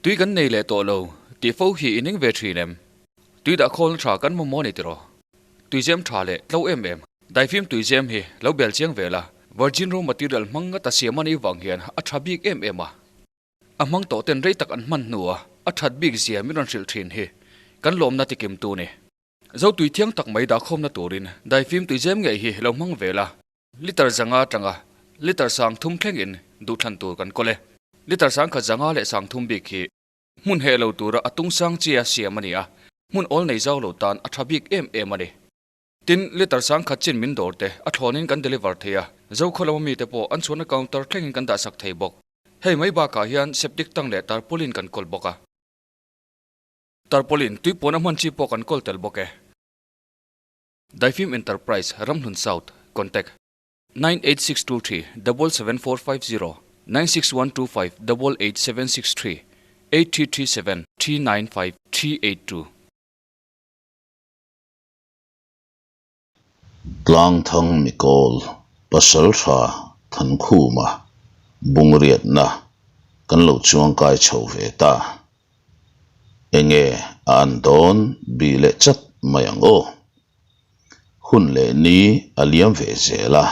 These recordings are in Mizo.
Tui kan nei leh tawh lo tih fo hi i ning ve thin em? Tui dah khawlna tha kan mamawh a ni tiraw? Tuizem tha leh tlo em em. Daifim tuizem hi lo bel chiang ve la, virgin raw material hmang ngata siam a nih vang hian a tha bik em em a. A hmang tawh ten rei tak an hman hnua a that bik zia min rawn hrilh thin hi kan lawmna tikim tu ni. Zo tui thiang tak mai dahkhawmna turin daifim tuizem ngei hi lo hmang ve la. Liter zanga atanga liter sang thum thlengin duhthlan tur kan kawl e. Liter sang khat zanga leh sang thum bik hi hmun heh lo tura a tung sang chia siam a ni a, hmun awl nei zau lo tan a tha bik em em a ni. Tin, liter sang khat chin min dawr te a thlawnin kan deliver thei a, Zokhaw lama mite pawh an chhuahna counter thlengin kan dahsak thei bawk. Hei mai bakah hian septic tank leh tarpaulin kan kawl bawk a. Tarpaulin tui puan a hman chi pawh kan kawl tel bawk e. Daifim Enterprise, Ramhlun South, Contact, 98623 77450 96125 88763 8337 395 382. Tlangthang Mikawl, Pasaltha Thankhuma bungriatna kan lo chuangkai chho ve ta. Enge a an dawn bih leh chat mai ang aw. Hun leh ni a liam ve zel a,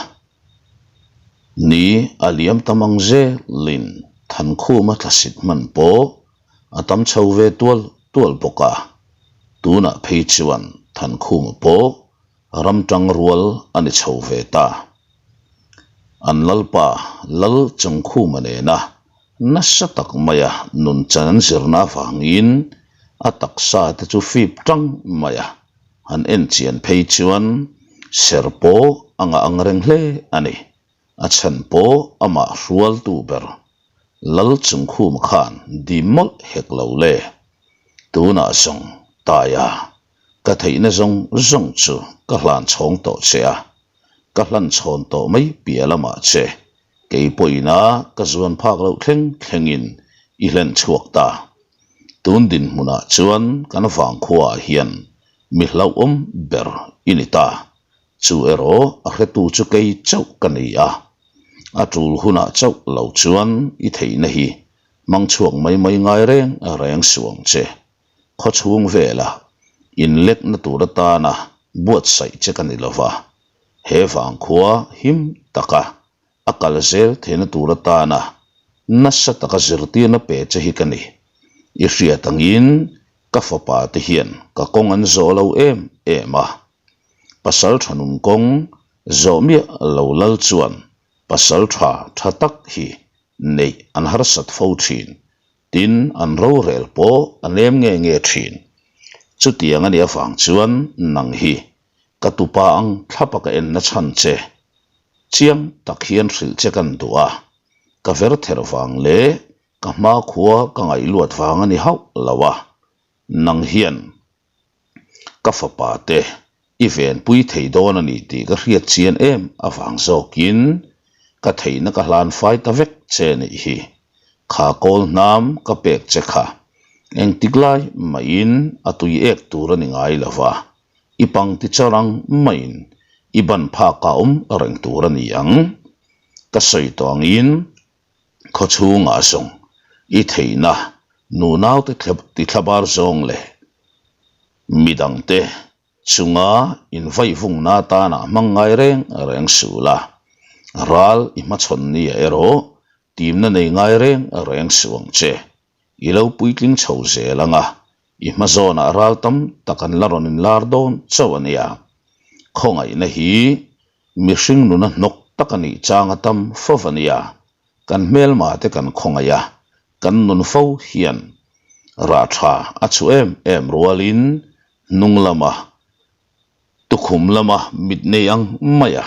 ni a liam tam ang zelin Thankhuma thlasit hman pawh a tam chho ve tual tual bawk a, tunah phei chuan Thankhuma pawh ram tang rual a ni chho ve ta. An lalpa Lal Changkhuma nena nasa tak maia nun chan an zirna avangin a taksa te chu fip tang mai a, han en chian phei chuan ser pawh a ngah ang reng hle a ni. A chhan pawh amah hrualtu ber Lal Chungkhuma khan dim mawlh hek lo le. Tunah zawng Taia Ka theihna zawng zawng chu ka hlan chhawng tawh che a, ka hlan chhawn tawh mai piah lamah che, kei pawhina ka zuan phak loh thleng thlengin i hlen chhuak ta. Tun dinhmunah chuan kan vangkhuaah hian mi hlauhawm ber i ni ta, chu erawh a hretu chu kei chauh ka ni a, a tul hunah chauh lo chuan i theihna hi hmang chhuak mai mai ngai reng reng suh ang che. Khawchhung vela inlekna tur atana buatsaih che ka ni lova, he vangkhua him taka a kal zel theihna tur atana nasa taka zirtirna pe che hi ka ni. I hriat angin ka fapa te hian ka kawng an zawh lo em em a, pasal tha nun kawng zawh miah lo lal chuan pasal tha tha tak hi neih an harsat fo thin. Tin, an rorel pawh a nem nge nge thin. Chutiang a nih avang chuan nang hi ka tupa ang thlapa ka enna chhan che chiang tak hian hrilh che kan duh a, ka ver ther vang leh ka hmakhua ka ngaihluat vang a ni hauh lo a, nang hian ka fapa te i venpui thei dawn a ni tih ka hriat chian em avang zawkin ka theihna ka hlan fai ta vek che nih hi. Kha kawl hnam ka pek che kha engtik lai maiin a tui ek tur a ni ngai lo va, i pang ti char ang maiin i ban phak a awm reng tur a ni ang. Ka sawi tawh angin Khawchhungah zawng i theihna nunaute tithlabar zawng leh midangte chunga invaihvungna atana hmang ngai reng reng suh la, ral i hmachhawn nia erawh timna nei ngai reng reng suh ang che. I lo puitling chho zel ang a, i hmazawnah ral tam tak an la rawn inlar dawn chauh a nia. Khawngaihna hi Mihring nuna hnawk tak a nih chang a tam fo va nia, kan hmelma te kan khawngaih a, kan nun fo hian rah tha a chhu em em rualin hnung lama tukhum lama mit nei ang mai a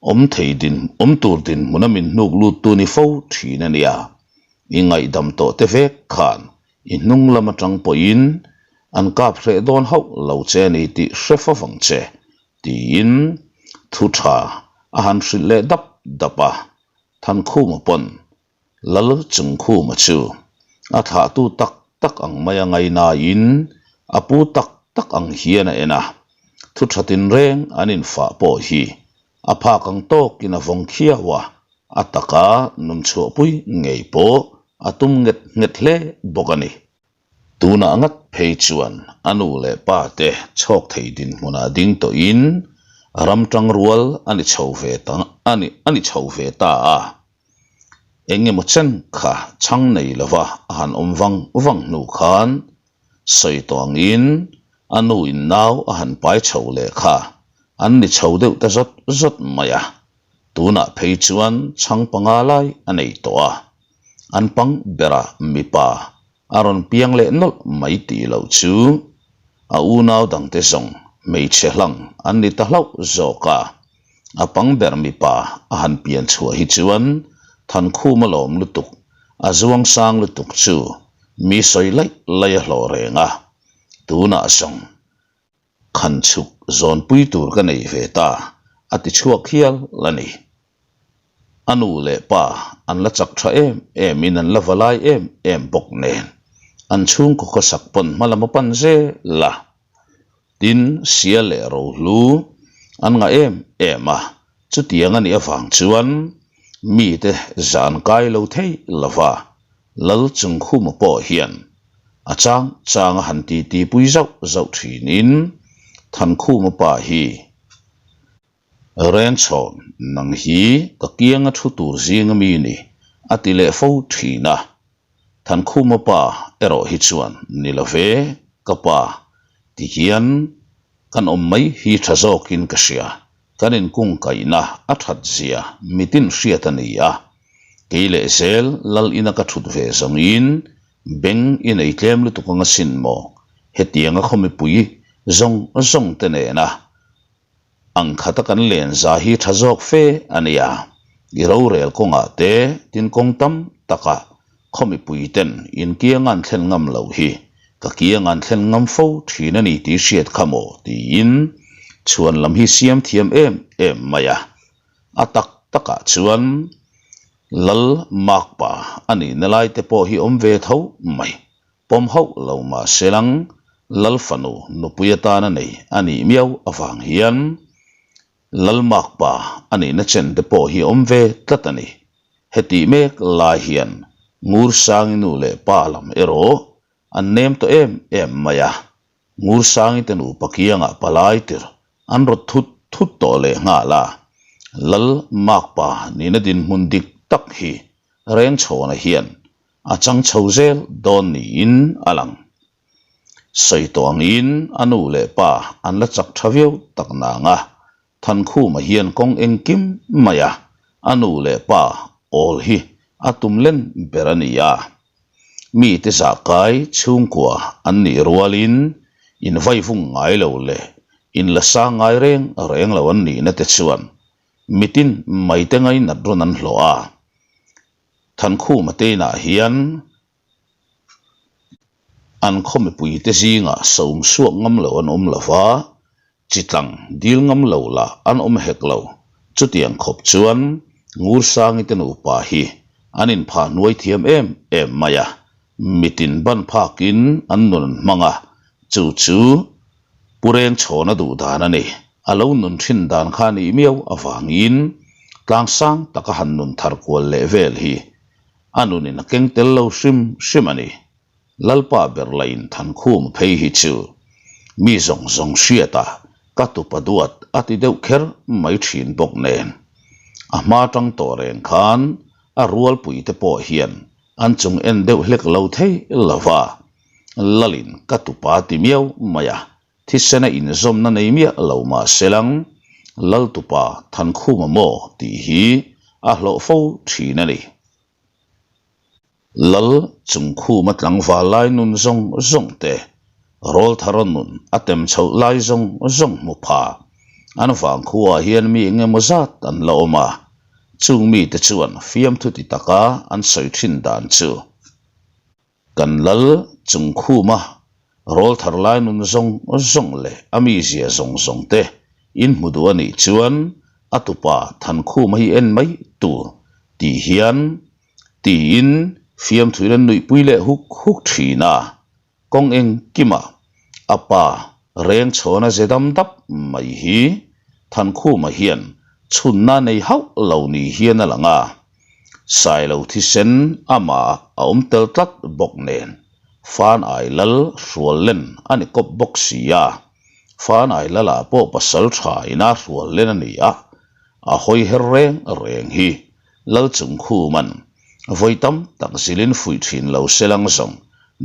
awm thei din awm tur dinhmuna min hnuk lut tu ni fo thin a nia, i ngaihdam tawh te vek khan i hnung lam atang pawhin an kap hreh dawn hauh lo che a ni tih hre fo vang che. Tiin thu tha a han hrilh leh dap dap a, Thankhuma pawn Lal Chungkhuma chu a thlahtu tak tak ang mai a ngainaiin a pu tak tak ang hian a en a, thu tha tinreng an infah pawh hi a phak ang tawkin a vawng khiau a, a taka nun chhuahpui ngei pawh a tum nghet nghet hle bawk a ni. Tunah ngat phei chuan a nu leh pa te chhawk thei dinhmunah ding tawhin ram tang rual a ni chho ve ta a ni a ni chho ve ta a. Eng emaw chen kha chhang nei lova a han awm vang vang hnu khan sawi tawh angin a nu in nau a han pai chho leh kha an ni chho deuh ta zawt zawt mai a. Tunah phei chuan chhang panga lai a nei tawh a. An pang berah mipa a rawn piang leh nawlh mai tih loh chu a unau dangte zawng hmeichhe hlang an ni ta hlauh zawk a. A pang ber mipa a han pian chhuah hi chuan Thankhum a lawm lutuk, a zuang sang lutuk chu mi sawi laih laih a hlawh reng a. Tunah zawng khan chhuk zawnpui tur ka nei ve ta a ti chhuak hial a ni. A nu leh pa an la chak tha em em in an la va lai em em bawk nen an chhungkaw khawsak pawn hma lam a pan zel a. Tin, sia leh rohlu an ngah em em a, chutiang a nih avang chuan mite zan kai lo thei lova Lal Chungkhuma pawh hian a chang chang a han titi pui zauh zauh thinin Thankhuma pa hi Renchhawn, nang hi ka kianga thu tur zinga mi ni, a ti leh fo thin a. Thankhuma pa erawh hi chuan, Ni lo ve, ka pa, ti hian kan awm mai hi tha zawkin ka hria, kan inkungkaihna a that zia mitin hriat a ni a, kei leh zel lal ina ka thut ve zawngin beng i nei tlem lutuk anga sin maw, hetianga khaw mipui zawng zawng te nena Ang khata kan len za hi tha zawk fe a nia. I rorel kawngah te tin kawng tam takah khaw mipui ten in kiang an thlen ngam loh hi ka kiang an thlen ngam fo thin a ni tih hriat kha maw tiin chhuan lam hi siam thiam em em mai a. A tak takah chuan Lal Makpa a nihna lai te pawh hi awm ve tho mai. Pawm hauh lo mah se lang, Lal fanu nupui atana nei a nih miau avang hian Lal makpa a nihna chen te pawh hi awm ve tlat a ni. Hetih mek lai hian Ngursangi nu leh pa lam erawh an nem tawh em em mai a, Ngursangi te nupa kiangah palai tir an rawt thut thut tawh leh nghal a, Lal makpa nihna dinhmun dik tak hi Rengchhawna hian A chang chho zel dawn niin a lang. Sawi tawh angin a nu leh pa an la chak tha viau tak nang a, Thankhuma hian kawng engkim mai a, a nu leh pa awl hi a tum len ber a ni a. Mite zahkai chhungkua an nih rualin invaivung ngai lo leh inla sang ngai reng reng lo an nihna te chuan mitin maite ngainat rawn an hlawh a. Thankhuma te inah hian an khaw mipuite zingah sawm suak ngam lo an awm lo va, chitlang dil ngam lo lah an awm hek lo. Chutiang khawp chuan Ngursangi te nupa hi an inphah hnuai thiam em em mai a, mitin ban phakin an nun an hmang a, chu chu Pu Rengchhawna duh dan a ni. A lo nun thin dan kha nih miau avangin tlang sang taka han nun thar kual leh vel hi a nunin a keng tel lo hrim hrim a ni. Lalpa ber la in thankhum phei hi chu mi zawng zawng hriatah ka tupa duat a ti deuh kher mai thin bawk nen. A hma tang tawh reng khan a rualpui te pawh hian an chung en deuh hlek lo thei lova Lalin ka tupa ti miau mai a. Thisena inzawmna nei miah lo mah se lang, Laltupa Thankhuma maw tih hi a hlawh fo thin a ni. Lal Chungkhuma tlangval lai nun zawng zawng te, Rawlthara nun a tem chhoh lai zawng zawng hmu pha an vangkhuaah hian mi eng emaw zat an la awm a, chung mite chuan fiamthu ti taka an sawi thin dan chu. Kan lal chungkhuma rawlthar lai nun zawng zawng leh a mizia zawng zawng te in hmu duh a nih chuan a tupa Thankhuma hi en mai tur tih hian tiin fiamthuin an nuihpui leh huk huk thin a, kawng engkimah a pa Rengchhawna ze dam dap mai hi Thankhuma hian chhunna nei hauh lo ni hian a lang a. Sailo thisen amah a awm tel tlat bawk nen Fan ai lal hrual len a ni kawp bawk si a. Fan ai lalah pawh pasal tha ina hrual len a ni a, a hawi her reng reng hi Lal Chungkhuman vawi tam tak zilin fuih thin lo se lang zawng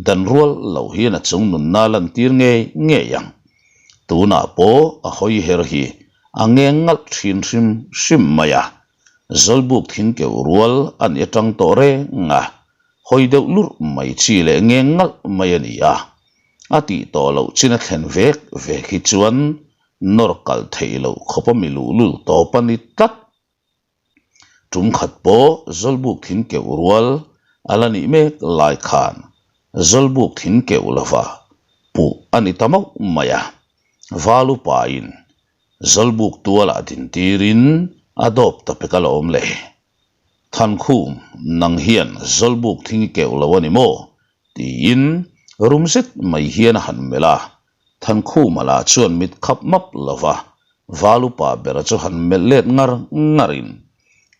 dan rual lo hian a chung nunna lantir ngei ngei ang. Tunah pawh a hawi her hi a ngeng ngalh thin hrim hrim mai a, Zawlbuk thing keuh rual a ni atang tawh reng a, hawi deuh lurh mai chi leh ngeng ngalh mai a ni a. A tih tawh loh chin a thlen vek vek hi chuan nawr kal theih loh khawp a mi luhlul tawp a ni tlat. Tum khat pawh Zawlbuk thing keuh rual a la nih mek lai khan Zawlbuk thing keuh lova puh a ni ta mauh mai a, Valupain Zawlbuk tualah dintirin a dawp ta pek alawm le. Thankhum, nang hian Zawlbuk thing i keuh lo a ni maw? tiin rum zet mai hian a han melh a. Thankhuma lah chuan mit khap map lo va, Valupa bera chu han melh let ngar ngarin,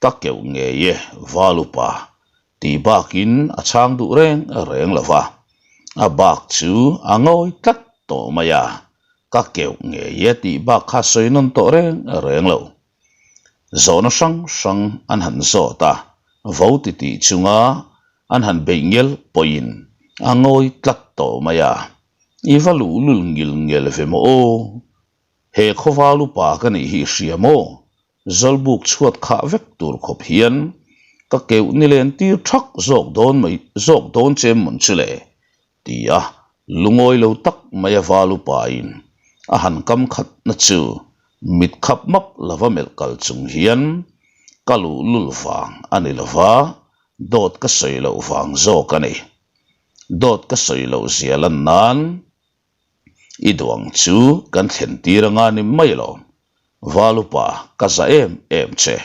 Ka keuh ngei e, Valupa, tih bakin a chhang duh reng reng lo va. A bak chu a ngawi tlat tawh mai a, Ka keuh ngei e tih bak kha sawi nawn tawh reng reng lo. Zawhna hrang hrang an han zawt a, vo ti tih chunga an han beih ngel pawhin a ngawi tlat tawh mai a, I va luhlul ngil ngel ve maw aw? He khawval upa ka nih hi i hria maw? Zawlbuk chhuat khah vek tur khawp hian ka keuh nilen tir thak zawk dawn mai zawk dawn che mawn chu le? Ti a, lungawi lo tak mai a val upain a han kam khat na chu mit khap map lova melh kal chung hian ka luhlul vang a ni lova, dawt ka sawi loh vang zawk a ni. Dawt ka sawi loh zia lan nan i duang chu kan thlen tir anga ni mai lo. Val upa ka za em em che.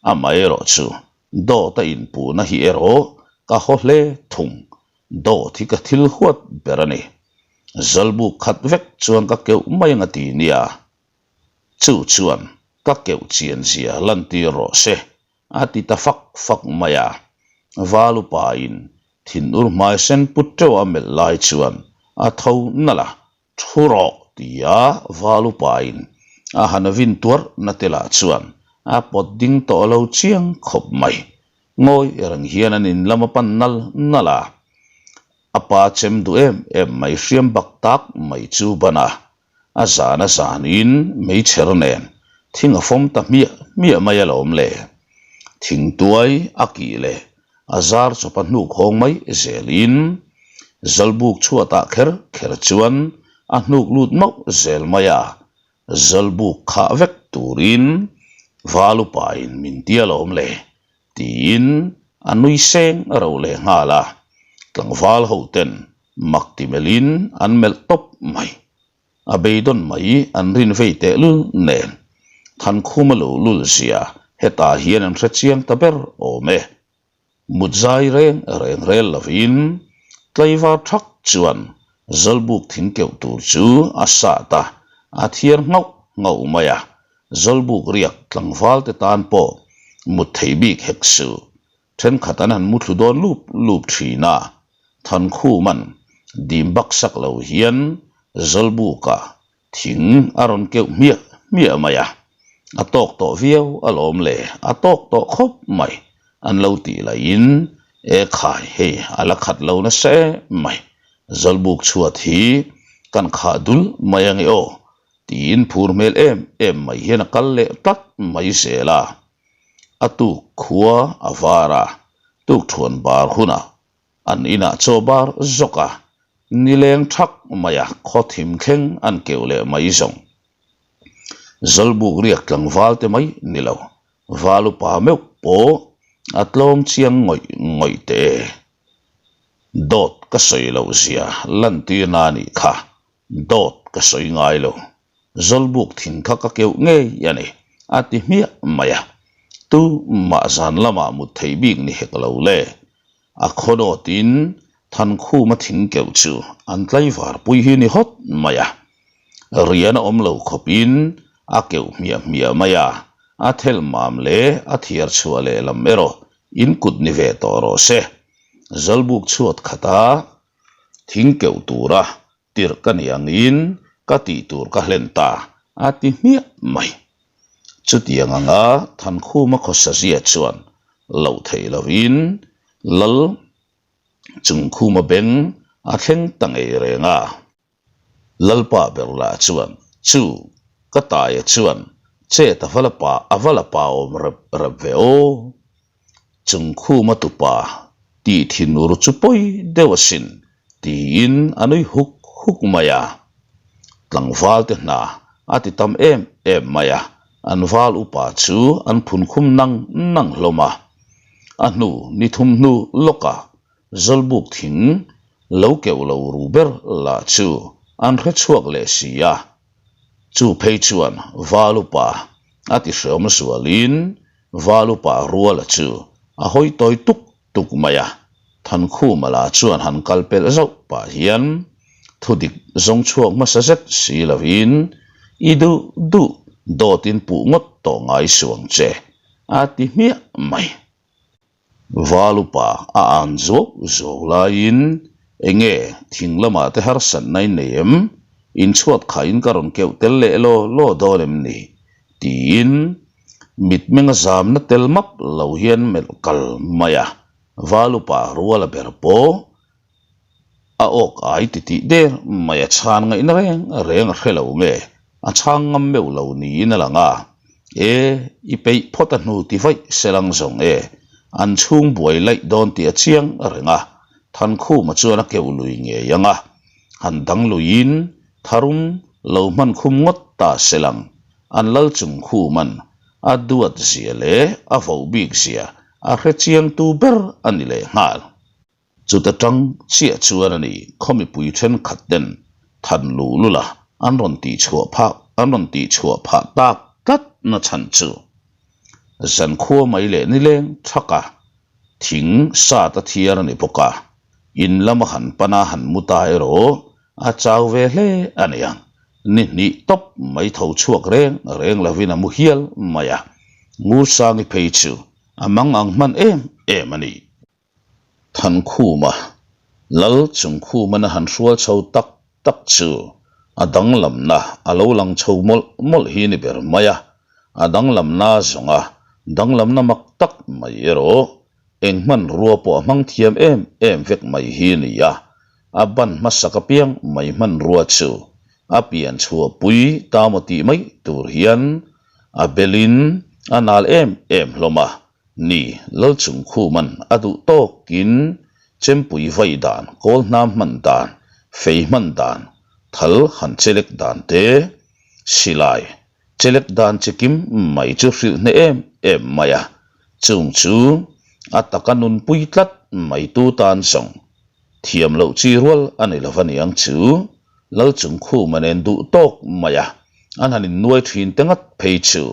Amaherawh chu dawt a inpuhna hi erawh ka haw hle thung. Dawt hi ka thil huat ber a ni. Zawlbuk khat vek chuan ka keuh mai anga ti nia. Chu chuan ka keuh chian zia lantir rawh se a ti ta fak fak mai a. Val upain thinur hmai sen put teuh a melh lai chuan a tho nalh a, Thu rawh tia val upain a han vin tuarh na te lah chuan a pawt ding tawh lo chiang khawp mai. Ngawi reng hian an in lam a pan nal nal a, a pa chem duh em em mai hriam bak tak mai chu ban a, A zan a zanin meichher nen thing a fawm ta hmiah hmiah mai alawm le. Thing tuai a kih leh a zar chawp a hnuk hawng mai zelin Zawlbuk chhuatah kher kher chuan a hnuk lut mauh zel mai a, Zawlbuk khah vek turin Valupain min ti alawm le tiin a nui seng ro leh nghal a, tlangval ho ten mak ti melhin an melh tawp mai. A beidawn mai an rin vei teh lul nen Thankhuma lo lul zia hetah hian an hre chiang ta ber awm e. Mut zai reng reng rel lovin tlaivar thak chuan Zawlbuk thing keuh tur chu a sat a, a thiar nghauh nghauh mai a, Zawlbuk riak tlangval te tan pawh mut thei bik hek suh. Thenkhat an han muthlu dawn lup lup thin a, Thankhuman dim bak sak lo hian Zawlbuka thing a rawn keuh hmiah hmiah mai a, a tawk tawh viau alawm le, a tawk tawh khawp mai an lo tih laiin e khai hei a la khat lo nasa em mai, Zawlbuk chhuat hi kan khah dul mai ange aw tiin phur hmel em em mai hian a kal leh tlat mai zel a. A tuk khua a var a, tuk thuan bar hunah an inah chaw bar zawk a, nileng thak mai a khaw thim thleng an keuh leh mai zawng. Zawlbuk riak tlangval te mai ni lo, val upa meuh pawh a tlawm chiang ngawih ngawih teh e. Dawt ka sawi loh zia lantirna a nih kha, dawt ka sawi ngai lo. Zawlbuk thing kha ka keuh ngei a ni, a ti hmiah mai a. Tu mah zan lamah mut theih bik ni hek lo le. A khaw dawtin Thankhuma thing keuh chu an tlaivar pui hi ni hawt mai a. Rian a awm lo khawpin a keuh hmiah hmiah mai a, a thelh mam leh a thiar chhuah leh lam erawh. In kut ni ve tawh rawh se. Zawlbuk chhuat khata thing keuh tura tirh ka ni angin ka tih tur ka hlen ta, a ti hmiah mai. Chutiang anga Thankhuma khawsa zia chuan loh theih lovin Lal Chungkhuma beng a thleng ta ngei reng a. Lalpa ber lah chuan, Chu, ka taia chuan chet a va la pa, a va la pa awm rep rep ve aw. Chungkhuma tupa tih thinur chu pawi deuh asin, tiin a nui huk huk mai a. Tlangval te hna a ti tam em em mai a, an val upa chu an phun khum nang nang hlawm a. A hnu ni thum hnu lawkah Zawlbuk thing lo keuh lo ru ber lah chu an hre chhuak leh si a, chu phei chuan Val upa a ti hreawm zualin Val upa Ruala chu a hawi tawi tuk tuk mai a, Thankhuma lah chuan han kal pelh zauh pah hian thudik zawng chhuak hmasa zet si lovin i duh duh dawtin puh ngawt tawh ngai suang che a ti hmiah mai. Val upa a an zuau zuau laiin enge thing lamah te harsatna in nei em? Inchhuat khain ka rawn keuh tel leh law law dawn em ni? tiin mitmenga zamna tel map lo hian melh kal mai a, Val upa ruala ber pawh A awk ai titih der mai a chhan ngaihna reng reng a hre lo nge, a chhang ngam meuh lo niin a lang a. E, i peih phawt a hnu ti vaih se lang zawng e, an chhung buai laih dawn tih a chiang reng a. Thankhuma chuan a keuh lui ngei ang a, han dang luiin tharum lo hman khum ngawt ta se lang, an lal chung khuman a duat zia leh a voh bik zia a hre chiangtu ber a ni lehnghal. Chuta tang chiah chuan a ni khaw mipui thenkhat ten than luh lul a an rawn tih chhuah phah an rawn tih chhuah phah tak tlat na chhan chu zankhua mai leh nileng thak a thing sat a thiar a ni bawk a, in lama han pan a han mu ta erawh a chau ve hle a ni ang. Ni hnih tawp mai tho chhuak reng reng lovin a mu hial mai a, Ngursangi phei chu a mang ang hman em em a ni. Thankhuma, Lal Chungkhuman a han hrual chho tak tak chu a danglamna a lo lang chho mawlh mawlh hi ni ber mai a, a danglamna zawnga danglamna mak tak mai erawh eng hmanrua pawh a hmang thiam em em vek mai hi a ni a, a ban hmasak apiang mai hmanrua chu a pian chhuahpui ta maw tih mai tur hian a belin a nal em em hlawm a. Ni, Lalchungkhuman a duh tawkin chempui vai dan, kawl hnam hman dan, fei hman dan, thal han chelek dan te, silai chelek dan chikim mai chu hrilh hneh em em mai a, chung chu a taka nunpui tlat mai tu tan zawng thiam loh chi rual a ni lo aniang chu Lalchungkhuma nen duh tawk mai a, an han innuai thin te ngat phei chu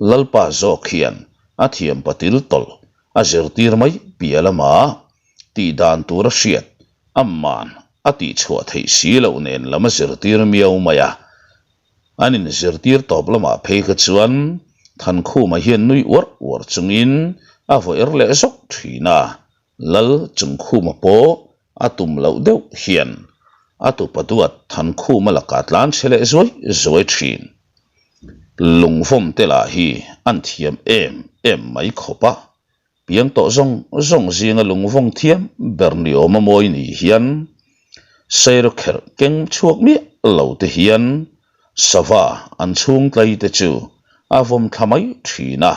Lalpa zawk hian a thiam patil tawlh a zirtir mai piah lamah tih dan tur a hriat a man a tih chhuah theih si loh nen lam a zirtir miau mai a. An inzirtir tawp lamah phei kha chuan Thankhuma hian nui uarh uarh chungin a vaw er leh zawk thin a, Lal Chungkhuma pawh a tum loh deuh hian a tupa duat Thankhuma lakah tlan chhe leh zuai zuai thin. Lungvawm te lah hi an thiam em em mai khawp a, piang tawh zawng zawng zinga lungvawng thiam ber ni awm a mawi ni hian Sairawkherh keng chhuak miah lo te hian sava an chhung tlai te chu a vawm thla mai thin a.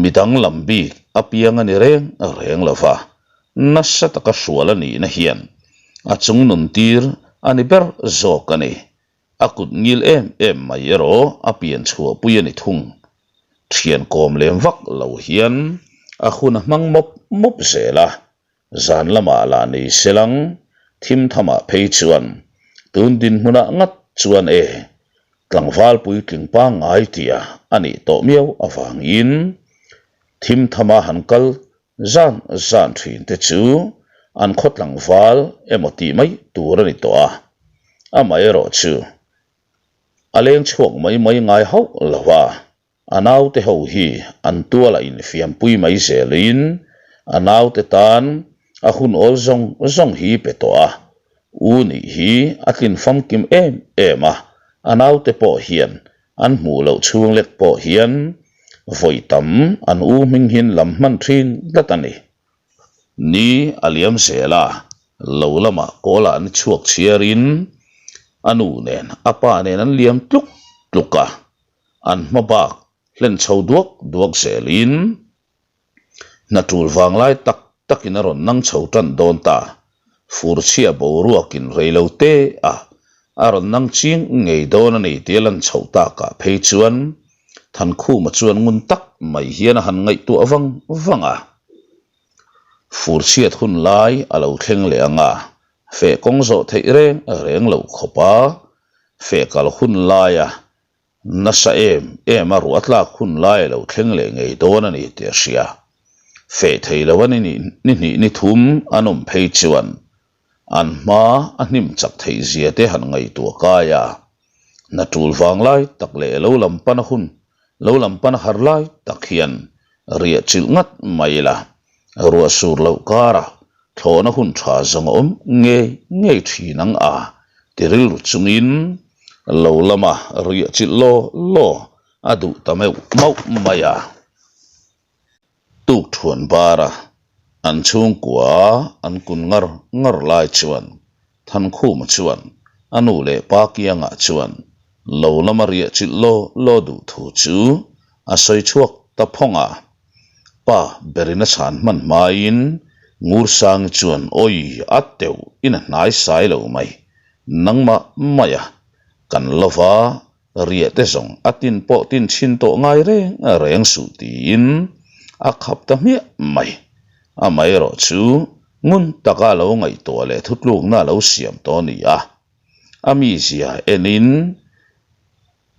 Midang lam bik a piang a ni reng reng lo va, nasa taka hrual a nihna hian a chung nun tir a ni ber zawk a ni. A kut ngil em em mai erawh a pian chhuahpui a ni thung. Thian kawm lem vak lo hian a hun a hmang mawp mawp zel a, zan lamah lah ni selang thim thamah phei chuan tun dinhmunah ngat chuan e tlangval puitling pangngai tia a nih tawh miau avangin thim thama han kal Zan zan thin te chu an khaw tlangval emaw tih mai tur a ni tawh a, amaherawhchu a leng chhuak mai mai ngai hauh lo a. A naute ho hi an tualah infiampui mai zelin a naute tan a hun awl zawng zawng hi pe tawh a. U nih hi a tlin famkim em em a, a naute pawh hian an hmuh loh chhung lek pawh hian vawi tam an u hming hian lam hman thin tlat a ni. Ni a liam zel a, lo lamah kawlah ni chhuak chhiarin a nu nen a pa nen an liam tluk tluk a, an hma bak hlen chho duak duak zelin hna tul vang lai tak takin a rawn nang chho tan dawn ta. Furchhia boruakin rei lo te a a rawn nang ching ngei dawn a ni tih a lan chhoh takah phei chuan Thankhuma chuan ngun tak mai hian a han ngaihtuah vang vang a. Furchhiat hun lai a lo thleng leh ang a, feh kawng zawh theih reng reng loh khawp a, feh kal hun laia Nasa em em a ruah tlak hun lai a lo thleng leh ngei dawn a ni tih a hria. Feh thei lo a ni ni hnih ni thum an awm phei chuan an hma a hnim chak theih zia te han ngaihtuah kai a. Hna tul vang lai tak leh lo lam pan a hun lo lam pan a har lai tak hian riah chilh ngat mai ila ruah sur loh karah thlawhna hun tha zawng a awm ngei ngei thin ang a ti rilru chungin lo lama riah chilh law law a duh ta meuh mauh mai a. Tuk thuan bara an chhungkua an kun ngar ngar lai chuan Thankhuma chuan a nu leh pa kiangah chuan lo lama riah chilh law law duh thu chu a sawi chhuak ta phawng a. Pa berin a chhan hman hmaiin Ngursangi chuan awi a teuh in a hnai sai lo mai, nangmah mai a, kan lova riah te zawng a tin pawh tin chhin tawh ngai reng reng suh tiin a khap ta hmiah mai. Amaherawh chu ngun taka a lo ngaihtuah leh thutlukna a lo siam tawh a ni a, a mizia enin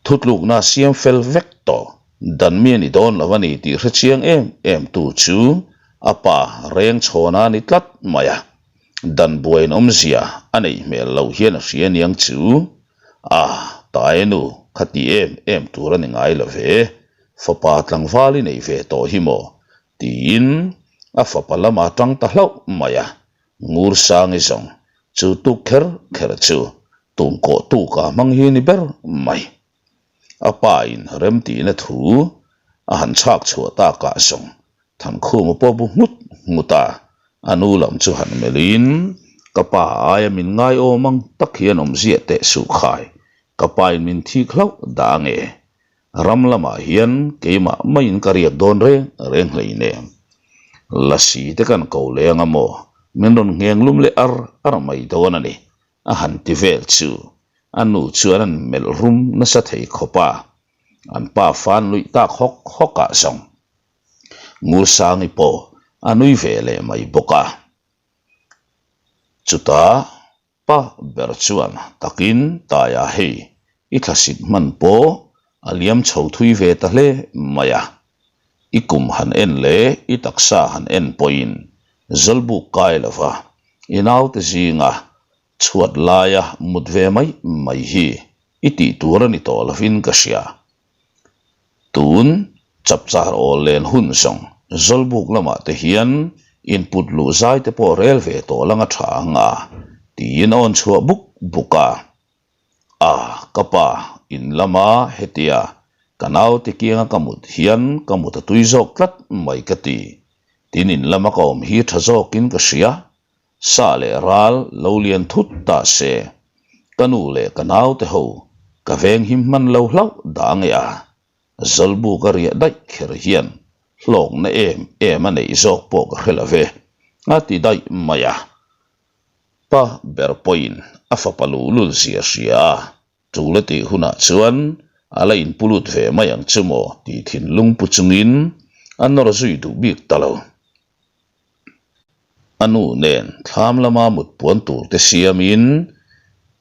Thutlukna siam fel vek tawh dan mi a ni dawn lo a ni tih hre chiang em em tu chu a pa reng chhawna a ni tlat mai a, dan buain awmzia a neih hmel loh hian a hria aniang chu a tae nu kha ti em em tur a ni ngai lo ve, fapa tlangval i nei ve tawh hi maw tiin a fapa lama tang ta hlauh mai a, Ngursangi zawng chu tuk kher kher chu tum kawh tuk a hmang hi ni ber mai. A pa in remtihna thu a han chhak chhuah takah zawng Thankhuma pawh bu nghut nghut a, a nu lam chu han melh in ka pa aia min ngai awm ang tak hian awmzia teh suh khai, ka pa in min thik hlauh dah ange. Ram lamah hian keimah maiin ka riak dawn reng reng hleinem. Lasi te kan ko leng a maw, min rawn ngheng lum leh ar ar mai dawn a ni, a han ti vel chu a nu chuan an melh rum nasa thei khawp a, an pa fan luih tak hawk hawk ah zawng Ngursangi pawh a nui ve leh mai bawk a. Chutah Pa ber chuan takin Taia hei i thlasit hman pawh a liam chho thui ve ta hle mai a, i kum han en leh i taksa han en pawhin zawlbuk kai lova i naute zinga chhuat laia mut ve mai mai hi i tih tur a ni tawh lovin ka hria. Tun chapchar awl len hun zawng Zawlbuk lamah te hian input luh zai te pawh rel ve tawh lang a tha ang a tiin a awn chhuah buk buk a. A, ka pa, in lama hetia ka naute kianga ka mut hian ka mut a tui zawk tlat mai ka ti. Tin in lama ka awm hi tha zawkin ka hria. Sa leh ral lo lian thut ta se, ka nu leh ka naute ho ka veng him hman lo hlauh dah nge a, Zawlbuk a riah daih kher hian hlawkna em em a neih zawk pawh ka hre lo ve, a ti daih mai a. Pa ber pawhin a fapa luhlul zia hria a, tul a tih hunah chuan a la inpu lut ve mai ang chu maw tih thinlung pu chungin a nawr zui duh bik ta lo. A nu nen thlam lama mut puan tur te siamin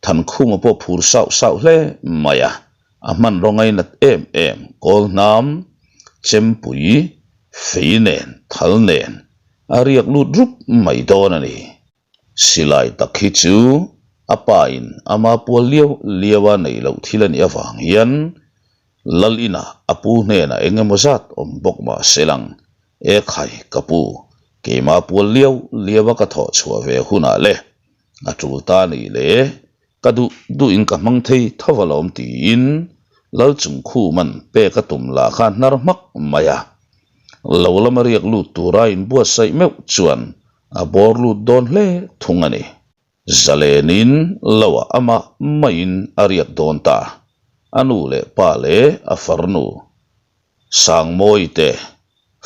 Thankhuma pawh phur sauh sauh hle mai a, a hmanraw ngainat em em kawl hnam, chempui, fei nen, thal nen a riak lut rup mai dawn a ni. Silai tak hi chu a pa in ama pual liau liau a neih loh thil a nih avang hian. Lal inah a pu hnenah eng emaw zat awm bawk mah se lang, E khai, ka pu, keimah pual liau liau a ka thawh chhuah ve hunah le, a tul ta ni le, ka duh duhin ka hmang thei tho alawm tiin Lal Chungkhuman pek a tum lah kha hnar hmak mai a. Lo lama riak lut tura inbuatsaih meuh chuan a bawr lut dawn hle thung a ni. Zalenin loah amah maiin a riak dawn ta. A nu leh pa leh a farnu Sangmawi te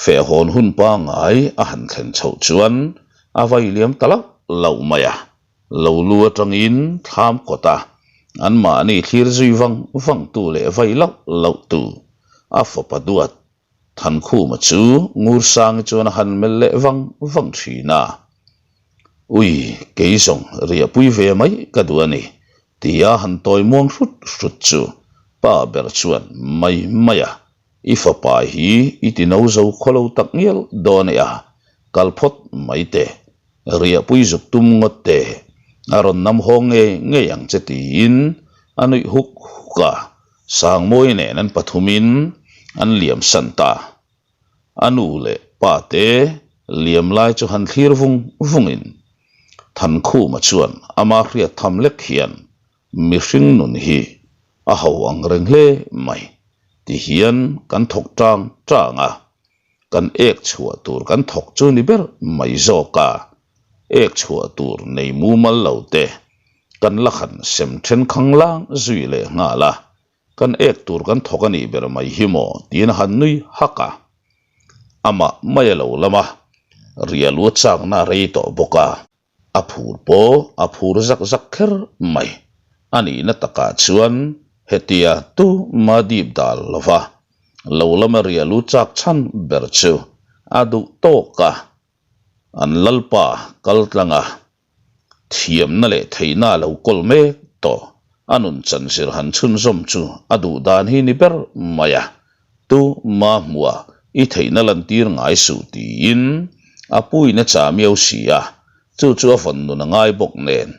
fehhawn hun pangngai a han thlen chhoh chuan a vai liam ta lauh lauh mai a. Lo lu atangin thlam kawta anmahni thlir zui vang vangtu leh vai lauh lauhtu a fapa duat Thankhuma chu Ngursangi chuan a han melh leh vang vang thin a, Ui, kei zawng riahpui ve mai ka duh a ni, tia han tawi muang hrut hrut chu pa ber chuan mai mai a, I fapa hi i ti no zo khaw lo tak ngial dawn e a, kal phawt mai teh, riahpui zuk tum ngawt teh, a rawn nam hawng ngei ngei ang che tiin a nuih huk huk a. Sangmawi nen an pathumin an liam san ta. A nu leh pa te liam lai chu han thlir vung vungin Thankhuma chuan ama hriat tham lek hian mihring nun hi a ho ang reng hle mai ti hian kan thawk tang tang a, kan ek chhuah tur kan thawk chu ni ber mai zawk a, ek chhuah tur nei mumal lo te kan la han sem then khang lang zui leh nghal a, kan ek tur kan thawk a nih ber mai hi maw tiin a han nui hak a. Amah mai a lo lam a, rialu a chakna a rei tawh bawk a, a phur pawh a phur zak zak kher mai. A nihna takah chuan hetia tuma dip dal lova lo lama rialu chak chhan ber chu a duh tawk a, an lalpa kal tlang a. Thiamna leh theihna a lo kawl mek tawh. A nun chanzir han chhunzawm chu a duh dan hi ni ber mai a. Tu ma hmuah i theihna lantir ngai suh tiin a puiin a chah miau si a, chu chu a vawn nun a ngai bawk nen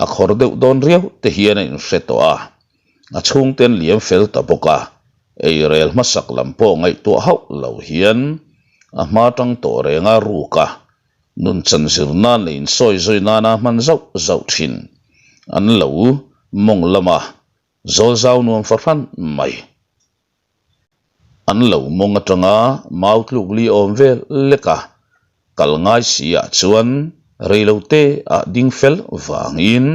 a khawr deuh dawn riau te hian a inhre tawh a. A chhungte an liam fel ta bawk a, eirel hmasak lam pawh ngaihtuah hauh lo hian a hma tang tawh reng a ruk a. Nun chan zir nan leh insawi zawi nana hman zauh zauh thin an lo mawng lama zawl zau nuam fahran mai. An lo mawng atanga mau tluk li awm vel lek a, kal ngai si ah chuan reilo te ah ding fel vangin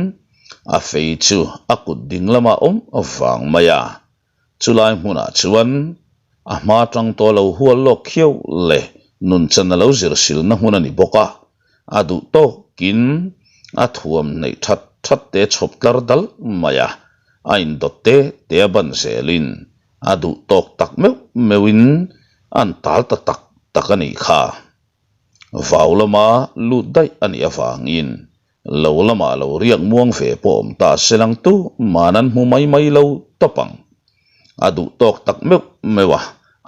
a fei chu a kut ding lamah awm vang mai a. Chulai hmunah chuan a hma tang tawh lo hual lawk khiau leh nunchan a lo zir silna hmun a ni bawk a, a duh tawkin a thuam hneih that that te chhawp tlar dal mai a, a indawt te te a ban zelin a duh tawk tak meuh meuhin an tal ta tak tak a nih kha. Vau lama lut daih a nih avangin Lo lamah lo riak muang ve pawh awm ta se lang tu man an hmu mai mai lo tawp ang. A duh tawk tak meuh meuh a,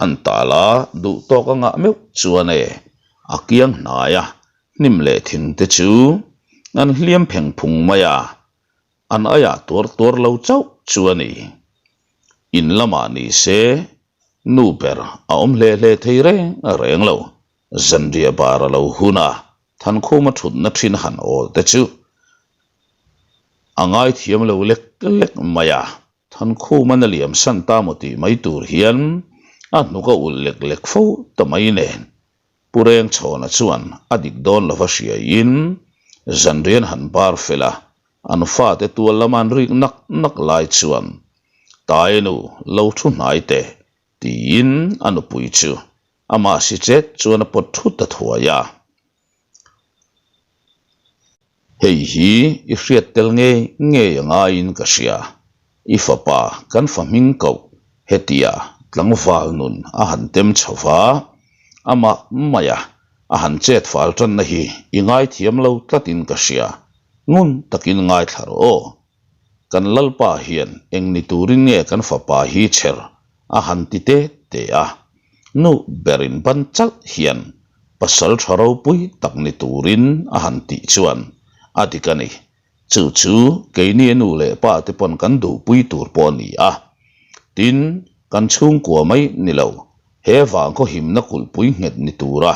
an tal a duh tawk a ngah meuh chuan e, a kiang hnai a, hnim leh thing te chu an hliam pheng phung mai a, an aiah tuar tuar lo chauh chu a ni. In lamah ni se nu ber a awm hle hle thei reng reng lo. Zanriah bar a lo hun a, Thankhuma thutna thin han awl te chu a ngaithiam lo lek lek mai a. Thankhuman a liam san ta maw tih mai tur hian a hnuk a ulh lek lek fo ta mai nen. Pu Rengchhawna chuan a dik dawn lova hriaiin zanrian han bar fel a, an fate tual lama an rik nak nak lai chuan Tainu lo thu hnai teh tiin a nupui chu Amah si chet chuan a pawt thut a thuai a. Hei hi i hriat tel ngei ngei a ngaiin ka hria. I fapa kan fa hming koh hetia tlangval nun a han tem chho va, amah maia a han chet fal tanna hi i ngaithiam lo tlatin ka hria. Ngun takin ngaithla rawh aw. Kan Lalpa hian eng ni turin nge kan fapa hi chher a han ti te te a, nu berin ban chalh hian pasal tha ropui tak ni turin a han tih chuan a dik a ni. Chu chu keini a nu leh pa te pawn kan duhpui tur pawh a ni a. Tin. Kan chhungkua mai ni lo, he vangkhaw himna kulhpui nghet ni tura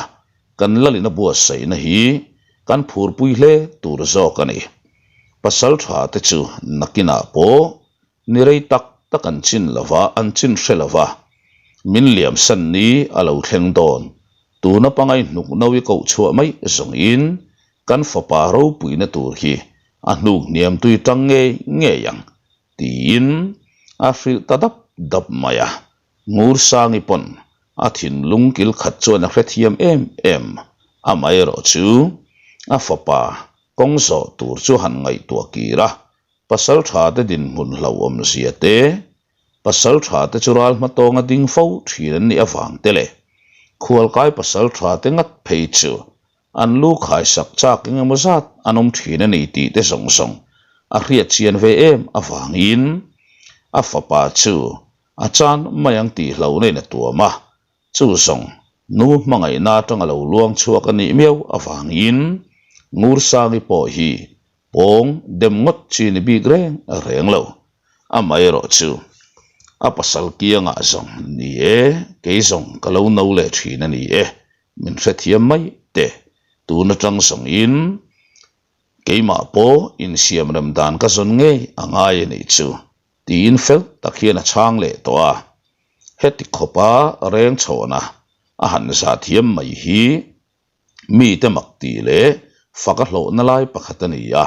kan lalin a buatsaihna hi kan phurpui hle tur zawk a ni. Pasal tha te chu nakinah pawh ni rei tak tak an chin lova, an chin hre lova, min liamsan ni a lo thleng dawn. Tuna pangai hnuk no i koh chhuah mai zawngin kan fapa ropuina tur hi a hnuk hniam tui tang ngei ngei ang tiin a hrilh ta dap dap mai a. Ngursangi pawn a thinlung kil khat chuan a hrethiam em em, amaherawh chu a fapa kawng zawh tur chu han ngaihtuah kir a, pasal tha te dinhmun hlauhawm zia te, pasal tha te chu ral hmatawnga ding fo thin an nih avang te leh khualkai pasal tha te ngat phei chu An lu khaisak chak eng emaw zat an awm thin a ni tih te zawng zawng a hriat chian ve em avangin a fapa chu a chan mai ang tih hlauhna in a tuam a, chu zawng nu hmangaihna atanga lo luang chhuak a nih miau avangin Ngursangi pawh hi pawng dem ngawt chi ni bik reng reng lo. Amaherawh chu a pasal kiangah zawng ni e, kei zawng ka lo no leh thin a ni e. Min hrethiam mai teh, tun atang zawngin keimah pawh insiamrem dan ka zawn ngei a ngai a nih chu, tiin fel tak hian a chhang leh tawh a. Heti khawpa reng chhawna a han za thiam mai hi mite mak tih leh fak a hlawhna lai pakhat a ni a,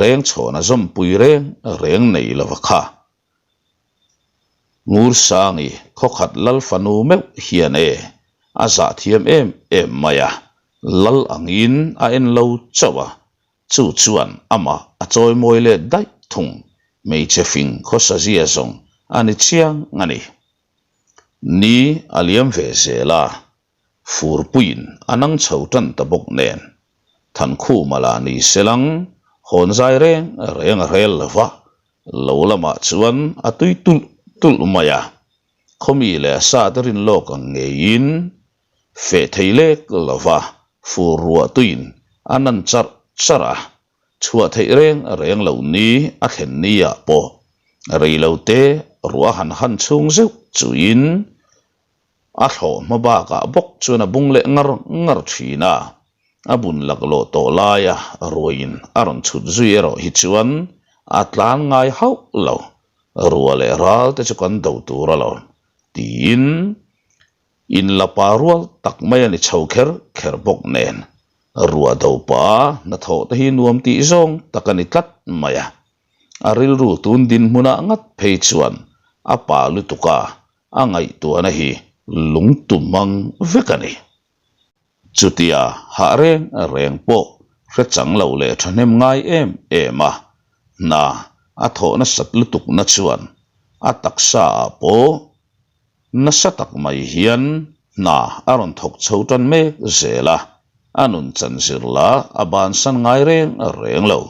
reng chhawna zawmpui reng reng nei lova kha. Ngursangi khawkhat lal fanu meuh hian e a zah thiam em em mai a, lal angin a en lo chauh a, chu chuan amah a chawimawi let daih thung, hmeichhe fing khawsa zia zawng a ni chiang a ni. Ni a liam ve zel a, Furpuiin a nang chho tan ta bawk nen, Thankhuma lah ni selang hawn zai reng reng a rel lo va, lo lamah chuan a tui tulh tulh mai a. Khawmi leh a sa te rin lawk ang ngeiin feh thei lek lo va, fur ruah tuiin a nan charh charh a, chhuah theih reng reng lo ni a thlen ni ah pawh rei lo te ruah han han chhung zeuh chuin A thlawh hma bakah bawk chuan a bung leh ngar ngar thin a, a bun laklawh tawh laia ruaiin a rawn chhut zui erawh hi chuan a tlan ngai hauh lo, rua leh ral te chu kan do tur alawm tiin inlapa rual tak mai a ni chho kher kher bawk nen rua do pah hnathawh te hi nuam tih zawng tak a ni tlat mai a, a rilru tun dinhmunah ngat phei chuan a pa lutuk a. A ngaihtuahna hi lungtum mang vek a ni. Chutia hah reng reng pawh hre chang lo leh thahnem ngai em em a, hna a thawh nasat lutukna chuan a taksa ah pawh nasa tak mai hian hna a rawn thawk chho tan mek zel a, a nun chan zir lah a bansan ngai reng reng lo.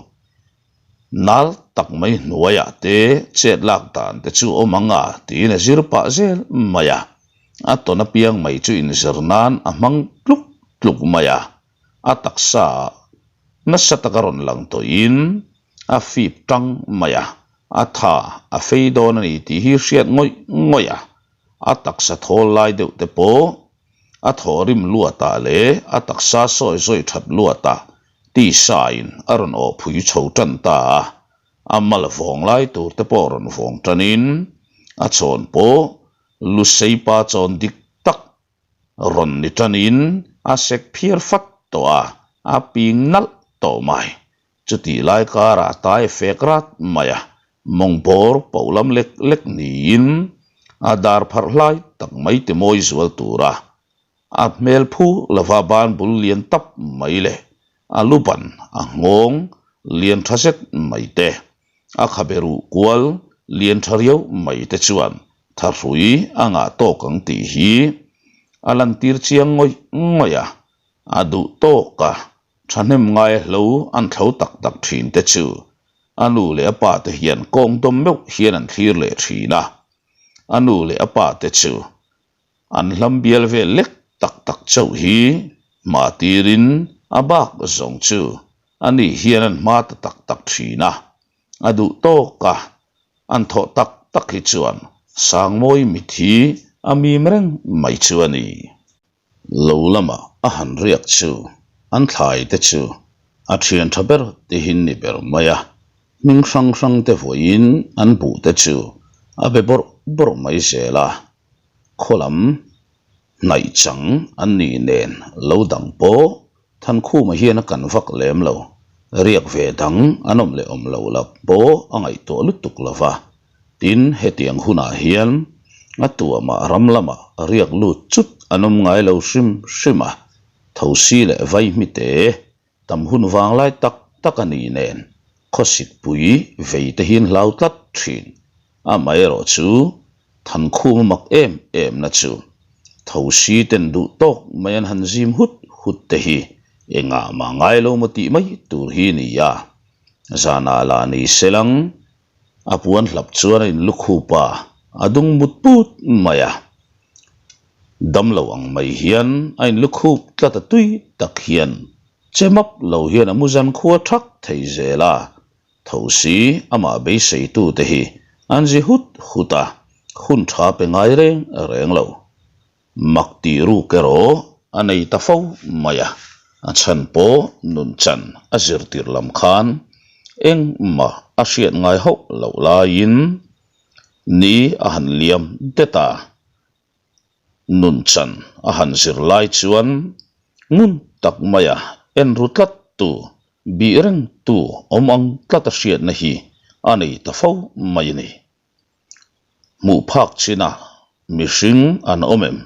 Nal tak mai hnuaiah te chet lak dan te chu awm ang a tiin a zir pah zel mai a, a tawn apiang mai chu inzir nan a hmang tluk tluk mai a, a taksa ah nasa taka rawn lang tawhin a fip tang mai a, a tha a fei dawn a ni tih hi hriat ngawih ngawih a, a taksa thawl lai deuh te pawh a thaw rim luatah leh a taksa sawi zawi that luatah Tisa-in a rawn awh phui chho tan ta a, a mal vawng lai tur te pawh rawn vawng tanin a chawn pawh Luseipa chawn dik tak rawn ni tanin a sek phiar fat tawh a, a ping nalh tawh mai. Chutih lai karah tai fek rat mai a, mawng bawr poh lam lek lek niin a dar pharh hlai tak mai ti mawi zual tura A hmel phu lova ban bul lian tap mai leh a lu ban a nghawng lian tha zet mai te, a khabe ruh kual lian tha riau mai te chuan thahrui a ngah tawk ang tih hi a lantir chiang ngawih ngawih a, a duh tawk a, thahnem ngai hlo an thlo tak tak thin te chu a nu leh a pa te hian kawng dawm meuh hian an thlir leh thin a, a nu leh a pa te chu An hlam bial vel lek tak tak chauh hi hma tirin a bak zawng chu a ni hian an hma ta tak tak thin a, a duh tawk a, an thawh tak tak hi chuan Sangmawi mit hi a mim reng mai chu a ni. Lo lama a han riak chu an thlai te chu a thian tha ber tihin ni ber mai a, hming hrang hrang te vawiin an buh te chu a be bawrh bawrh mai zel a, khaw lam hnaih chang an nih nen lo dang pawh Thankhuma hian a kan vak lem lo, riak ve dang an awm leh awm lo la pawh a ngaihtuah lutuk lo va, tin hetiang hunah hian a tuamah ram lamah riak lut chut an awm ngai lo hrim hrim a, thosi leh vaihmite tam hun vang lai tak tak a nih nen khawsikpui vei te hian hlau tlat thin. Amaherawh chu Thankhum a mak em em na chu thosi ten duh tawk mai an han zim hut hut te hi engah mah ngai lo maw tih mai tur hi ni a. Zanah lah ni se lang a puan hlap chuan a inlukhup a, a dung mut put mai a. Damlo ang mai hian a inlukhup tlat a tui tak hian che map lo hian a mu zan khua thak thei zel a. Thosi amah beiseitute hi an zi hut hut a, hun tha pe ngai reng reng lo. Mak tih ruk erawh a nei ta fo mai a, a chhan pawh nunchan a zirtir lam khan engmah a hriat ngai hauh loh laiin ni a han liam det a. Nunchan a han zir lai chuan ngun tak maia en ru tlat tu, bih reng tu awm ang tlat a hriatna hi a nei ta fo mai a ni. Hmuh phak chinah mihring an awm em?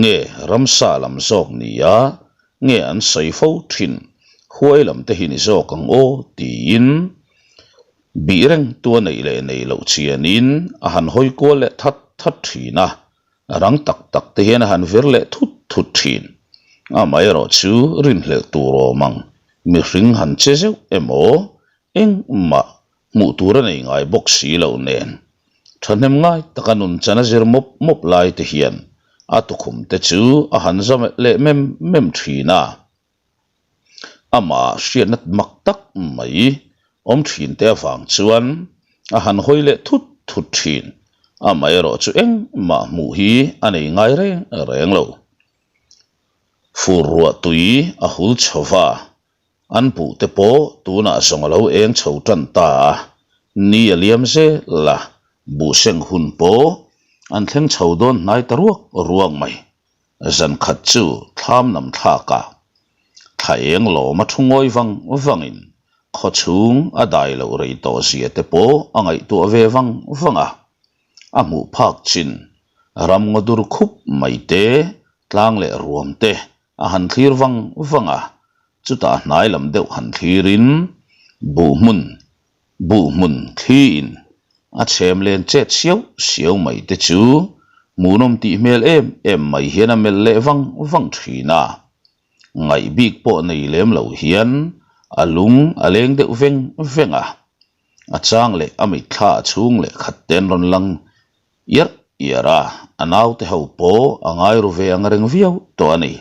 Nge ramsa lam zawk nia nge an sawi fo thin huai lam te hi ni zawk ang aw tiin bih reng tu a neih leh neih loh chianin a han hawi kual leh that that thin a, rang tak tak te hian a han vir leh thut thut thin. Amaherawh chu rinhlelh tur awm ang mihring han che zeuh emaw engmah hmuh tur a nei ngai bawk si lo nen, thahnem ngai taka nun chan a zir mawp mawp lai te hian a tukhum te chu a han za leh mem mem thin a. Amah hriatna mak tak mai awm thin te avang chuan a han hawi leh thut thut thin, amaherawh chu engmah hmuh hi a nei ngai reng reng lo. Fur ruah tui a hul chho va, An buh te pawh tunah zawng a lo eng chho tan ta a, ni a liam zel a, buh seng hun pawh an thleng chho dawn hnai ta ruak ruak mai. Zan khat chu thlam nam thlak a, thla eng lawm a thu ngawi vang vangin khaw chhung a dai loh rei tawh zia te pawh a ngaihtuah ve vang vang a, a hmuh phak chin ram ngaw dur khup mai te, tlang leh ruam te A han thlir vang vang a, chutah hnai lam deuh han thlirin buh hmun, buh hmun thliin a chhem len chet siau siau mai te chu hmuhnawm tih hmel em em mai hian a melh leh vang vang thin a. Ngaih bik pawh nei lem lo hian a lung a leng deuh veng veng a, a chang leh a mitthla a chhung leh khat te an rawn lang Iarh iarh a, a naute ho pawh a ngai ru ve ang reng viau tawh a ni.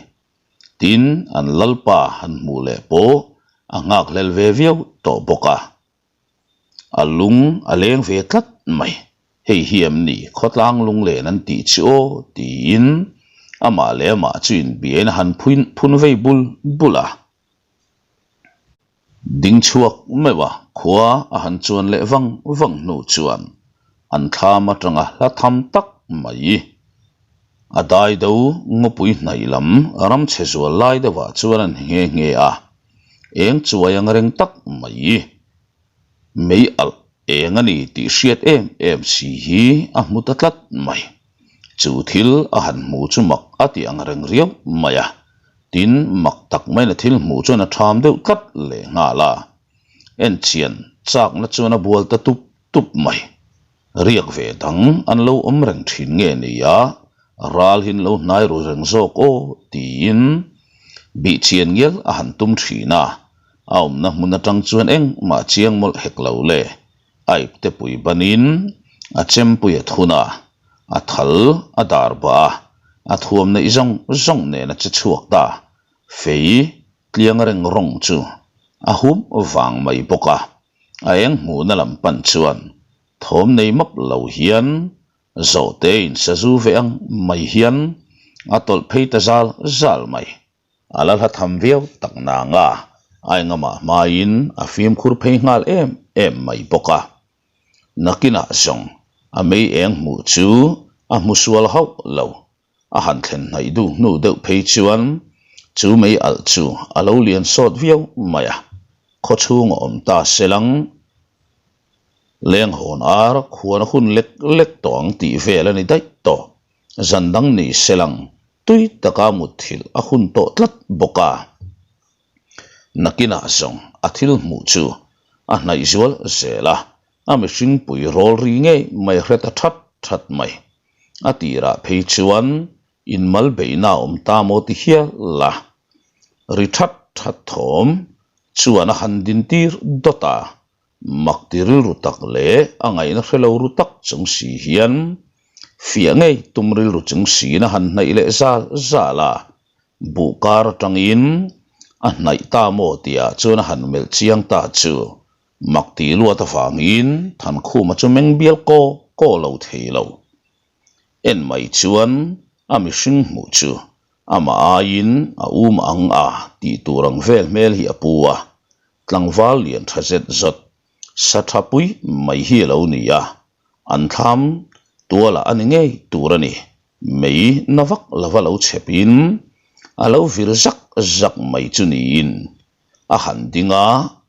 Tin, an lalpa han hmuh leh pawh a nghakhlel ve viau tawh bawk a. A lung a leng ve tlat mai, hei hi em ni khawtlang lunglen an tih chu aw tiin amah leh amah chu inbiain a han phun vei bul bul a. Ding chhuak meuh a, khua a han chuan leh vang vang hnu chuan an thlam atanga hla tham tak mai. A dai do ngawpui hnaih lam ram chhe zual lai deuhah chuan an nghe nghe a, eng chuai ang reng tak mai. Mei alh eng a ni tih hriat em em si hi a hmu ta tlat mai. Chu thil a han hmu chu mak a ti ang reng riau mai a, tin mak tak maiin a thil hmuh chuan a ṭham deuh tlat leh nghal a. Enchian chakna chuan a bual ta tup tup mai. Riak ve dang an lo awm reng ṭhin nge ni a, ral hi an lo hnai ru reng zawk aw tiin bihchian ngial a han tum ṭhin a, a awmna hmun aṭang chuan engmah chiang mawlh hek lo le. A ipte pui banin a chempui a thun a, a thal a dar bah a, a thuam neih zawng zawng nen a che chhuak ta. Fei tliang reng rawng chu a hum vang mai bawk a, a eng hmuhna lam pan chuan thawm nei map lo hian. Zawhte in sazu ve ang mai hian a tawlh phei ta zal zal mai. A la hla tham viau tak nang a, a engamah hmain a fimkhur phei nghal em em mai bawk a. Nakinah zawng a mei eng hmuh chu a hmu sual hauh lo. A han thlen hnaih duh hnu deuh phei chuan chu mei alh chu a lo lian sawt viau mai a, khawchhung a awm ta selang. Lenghawn ar khuan a hun lek lek tawh ang tih vel a ni daih tawh. Zan dang ni selang tui taka mutthilh a hun tawh tlat bawk a. Nakinah zawng a thil hmuh chu a hnaih zual zel a, a mihring pui rawl ri ngei mai hre ta that that mai. A tirah phei chuan inmal beihna a awm ta maw ti hial la, ri that that thawm chuan a han din tir dawt a, mak ti rilru tak leh a ngaihna hre lo ru tak chung si hian fiah ngei tum rilru chung siin a han hnaih leh zal zal a, buh kar atangin a hnaih ta maw tihah chuan a han melh chiang ta chu mak tih luat avangin Thankhuma chu meng bial kaw kaw lo thei lo. En mai chuan a mihring hmuh chu amah aiin a um ang a tih tur ang vel hmel hi a pu a, tlangval lian tha zet zawt sa tha pui mai hi a lo ni a, an thlam tualah a ni ngei tur a ni. Mei na vak lova lo chhepin a lo vir zak zak mai chu niin a han ding a,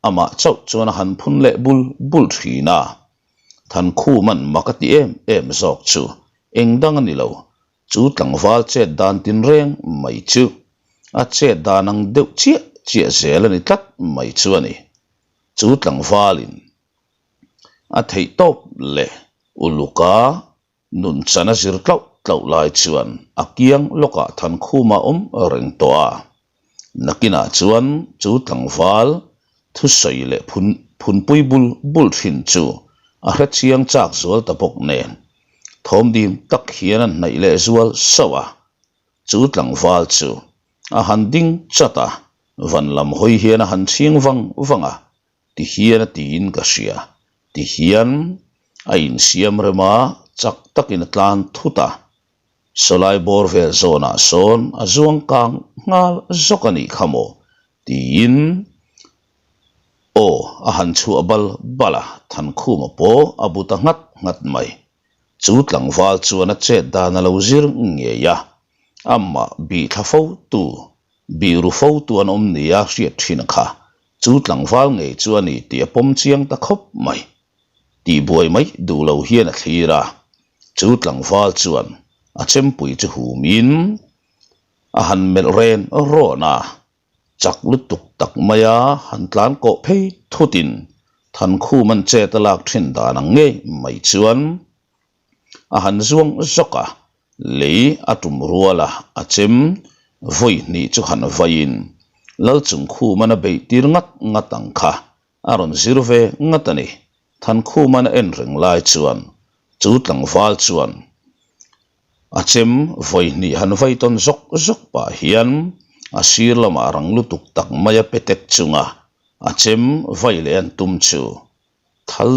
amah chauh chuan a han phun leh bul bul thin a. Thankhuman mak a ti em em zawk chu eng dang a ni lo, chu tlangval chet dan tinreng mai chu a chet dan ang deuh chiah chiah zel a ni tlat mai chu a ni. Chu tlangvalin a theih tawp leh uluka Nun chan a zir tlauh tlauh lai chuan a kiang lawkah Thankhuma awm reng tawh a. Nakinah chuan chu tlangval thusawi leh phun phunpui bul bul thin chu a hre chiang chak zual ta bawk nen thawmdim tak hian a hnaih leh zual sauh a. Chu tlangval chu a han ding chat a, van lam hawi hian a han chhing vang vang a, Ti hian a tiin ka hria. Ti hian a insiam rem a, chak takin a tlan thut a. Sawlai bawr vel zawnah sawn a zuang kang nghal zawk a nih kha maw? tiin aw a han chhuah bal bal a, Thankhuma pawh a bu ta nghat nghat mai. Chu tlangval chuan a chet dan a lo zir ngei a, amah bih thla fo tu, bih ru fo tu an awm nia hriat thin kha Chu tlangval ngei chu a ni tih a pawm chiang ta khawp mai. Tihbuai mai duh lo hian a thlir a, chu tlangval chuan a chempui chu humin a han melh ren rawn a, chak lutuk tak maia han tlan kawh phei thutin Thankhum an chet a lak thin dan ang ngei mai chuan A han zuang zawk a, lei a tum rual a, a chem vawi hnih chu han vaiin Lalchungkhuman a beih tir ngat ngat ang kha a rawn zir ve ngat a ni. Thankhuman a en reng lai chuan chu tlangval chuan a chem vawi hnih han vai tawn zawk zawk pah hian a sir lamah rang lutuk tak mai a petek chunga a chem vai leh an tum chu thal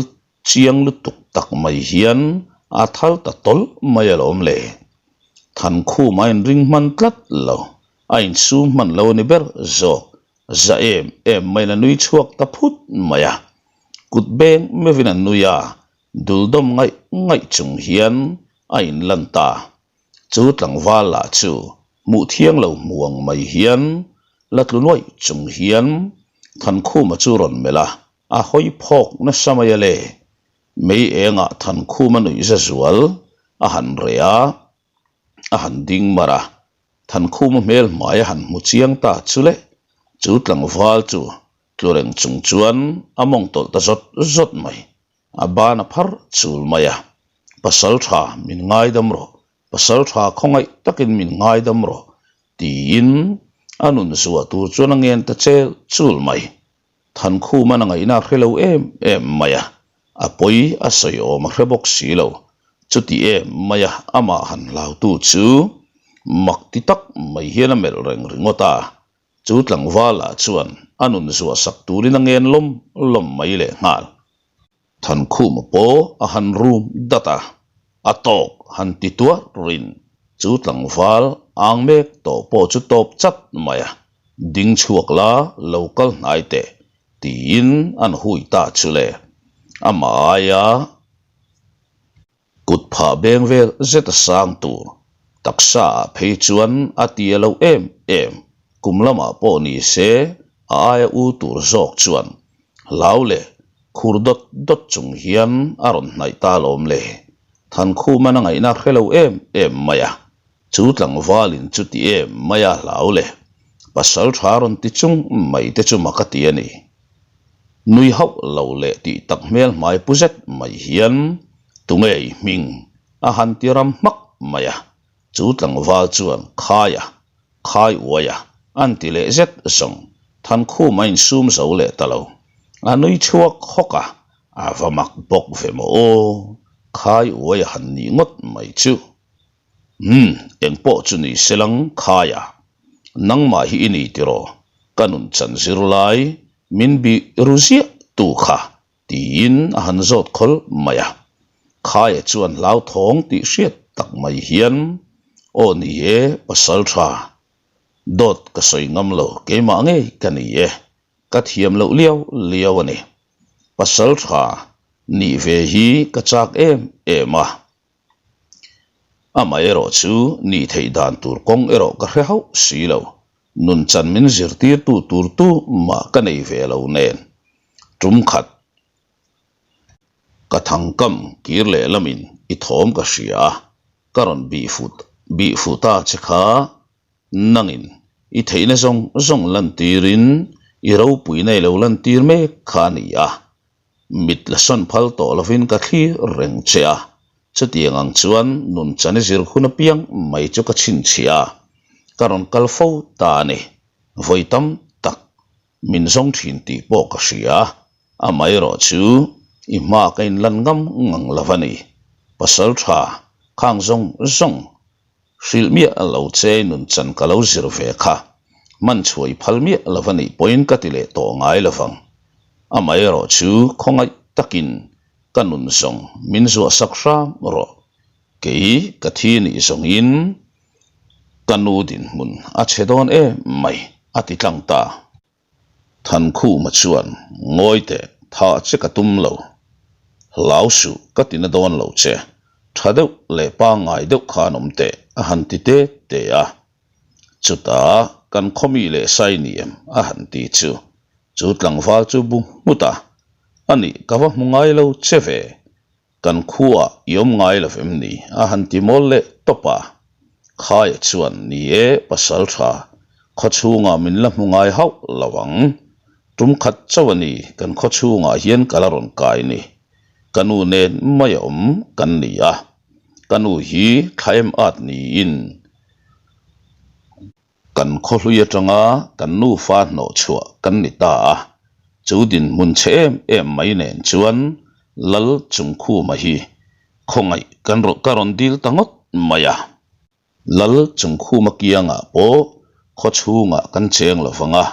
Chiang lutuk tak mai hian a thal ta tawlh mai alawm le. Thankhum a inring hman tlat lo, a insum hman lo a ni ber zawk. Za em em maiin a nui chhuak ta phut mai a. Kut beng meuhin a nui a, duldawm ngaih ngaih chung hian a inlan ta. Chu tlangval lah chu hmuh thiang lo hmu ang mai hian la tlu nuaih chung hian Thankhuma chu rawn melh a, A hawi phawk nasa mai a le. Mei engah Thankhuma nuih za zual a han reh a, a han ding mar a. Thankhuma hmel hmai a han hmu chiang ta chu le, chu tlangval chu tlu reng chung chuan a mawng tawlh ta zawt zawt mai. A ban a phar chul mai a, Pasal tha min ngaidam rawh, pasal tha khawngaih takin min ngaidam rawh, tiin a nun zuah tur chuan a ngen ta chel chul mai. Thankhuman a ngaihna a hre lo em em mai a, a pawi a sawi awm a hre bawk si lo. Chuti em mai a, amah han hlautu chu mak ti tak mai hian a melh reng ringawt a. Chu tlangvalah chuan a nun zuah sak turin a ngen lawm lawm mai leh nghal. Thankhuma pawh a han rum dat a. A tawk han ti tuar rin chu tlangval ang mek tawh pawh chu tawp chat mai a, ding chhuak la lo kal hnai teh tiin an hui ta chu le. Amah aia kut phah beng vel zet a sang tur taksa ah phei chuan a ti a lo em em, kum lamah pawh ni se a aia u tur zawk chuan Hlau leh khur dawt dawt chung hian a rawn hnaih ta alawm le. Thankhumana ngaihna hre lo em em mai a, chu tlangvalin chuti em mai a hlau leh pasal tha rawn ti chung mai te chu mak a ti a ni. Nui hauh lo leh tih tak hmel hmai pu zet mai hian tunge i hming a han ti ram hmak mai a, chu tlangval chuan Khaia Khai uai a, an ti leh zet zawng. Thankhum a insum zo leh ta lo. A nui chhuak hawk a, a va mak bawk ve maw aw. Khai uai a han nih ngawt mai chu. Umm, engpawh chu ni se lang Khai a. Nangmah hi i ni tiraw? Ka nun chan zir lai min bih ru ziah tu kha Tiin a han zawt khawlh mai a. Khaia chuan hlauthawng tih hriat tak mai hian, Aw ni e, pasal tha. Dawt ka sawi ngam lo, keimah ngei ka ni e. Ka thiam loh liau liau a ni. Pasal tha nih ve hi ka chak em em a. Amaherawh chu nih theih dan tur kawng erawh ka hre hauh si lo. Nunchan min zirtirtu tur tu mah ka nei ve lo nen. Tum khat ka thangkam kir leh lamin i thawm ka hria a, ka rawn bih fut bih fuh ta che kha nangin i theihna zawng zawng lantirin i ropuina i lo lantir mek kha a ni a. Mit la sawn phal tawh lovin ka thlir reng che a, chutiang ang chuan nun chan i zir hun apiang mai chu ka chhinchhiah a, ka rawn kal fo ta a ni. Vawi tam tak min zawng thin tih pawh ka hria, amaherawh chu i hma ka inlan ngam ngang lo a ni. Pasal tha khang zawng zawng Hrilh miah lo che nun chan ka lo zir ve kha. Hman chhuai phal miah lo a nih pawhin ka ti leh tawh ngai lo vang. Amaherawh chu khawngaih takin ka nun zawng min zuahsak hram rawh. Kei ka thi nih zawngin ka nu dinhmun a chhe dawn em mai a ti tlang ta. Thankhuma chuan, Ngawi teh, thah che ka tum lo. Hlau suh, ka ti na dawn lo che. Tha deuh leh pangngai deuh khan awm teh, a han ti te te a. Chutah, kan khawmi leh sai ni em? a han ti chu. Chu tlangval chu bu nghut a, Anih, ka va hmu ngai lo che ve. Kan khuaah i awm ngai lo em ni? a han ti mawl leh tawp a. Khaia chuan, Ni e, pasal tha, khaw chhungah min la hmu ngai hauh lo ang. Tum khat chauh a ni, kan khaw chhungah hian ka la rawn kai ni. Ka nu nen mai a awm kan ni a, ka nu hi thla em at niin. Kan khawhlui atanga kan nufa hnawh chhuah kan ni ta a, chu dinhmun chhe em em mai nen chuan Lal Chungkhuma hi khawngaih kan ka rawn dil ta ngawt mai a. Lal Chungkhuma kiangah pawh khaw chhungah kan cheng lo vang a,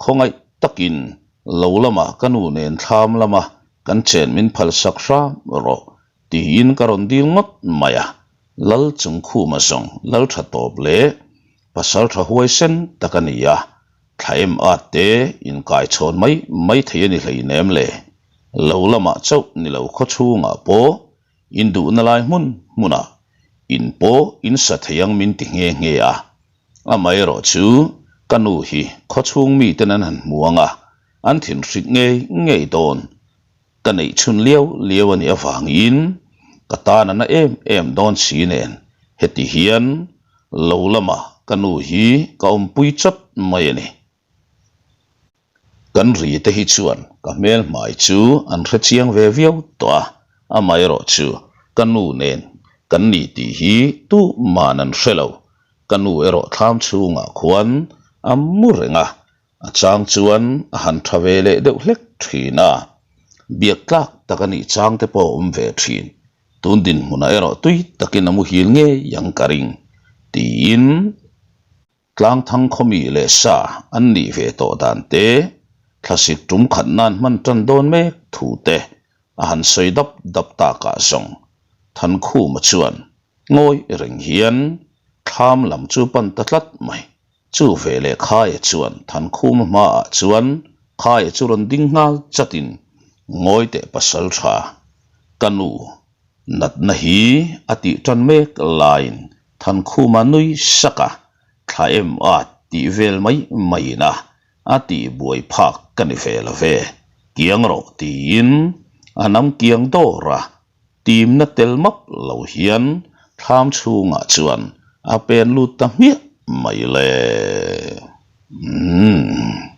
khawngaih takin lo lamah ka nu nen thlam lama kan chen min phalsak hram rawh tiin ka rawn dil ngawt mai a. Lal Chungkhuma zawng lal tha tawp leh pasal tha huaisen tak a ni a, thla em at te inkai chhawn mai mai thei a ni hleinem le. Lo lamah chauh ni lo khaw chhungah pawh induhna lai hmun hmunah in pawh in sa thei ang min ti nghe nghe a. Amaherawh chu ka nu hi khaw chhung miten an han hmu ang a, an thinhrik ngei ngei dawn. Ka neih chhun liau liau a nih avangin ka tan a na em em dawn si nen heti hian lo lamah ka nu hi ka awmpui chawt mai a ni. Kan ri te hi chuan ka hmel hmai chu an hre chiang ve viau tawh a, amaherawh chu ka nu nen kan ni tih hi tuman an hre lo. Ka nu erawh thlam chhungah khuan a mu reng a, A chang chuan a han tha ve leh deuh hlek thin a, biak tlak tak a nih chang te pawh a awm ve thin. Tun dinhmunah erawh tui takin a muhil ngei ang ka ring, tiin Tlangthang khawmi leh sa an nih ve tawh dan te, thlasik tum khat nan hman tan dawn mek thu te a han sawi dap dap takah zawng. Thankhuma chuan ngawi reng hian thlam lam chu pan ta tlat mai. Chu veleh Khaia chuan Thankhuma hmaah chuan Khaia chu rawn ding nghal chatin, Ngawi teh pasal tha, ka nu natna hi a tih tan mek laiin Thankhuma nui sak a, thla em at tih vel mai maiin a a tih buai phak ka ni ve lo ve, kiang rawh tiin a nam kiang dawr a, timna tel map lo hian thlam chhungah chuan a pen lut ta hmiah mai le. Umm.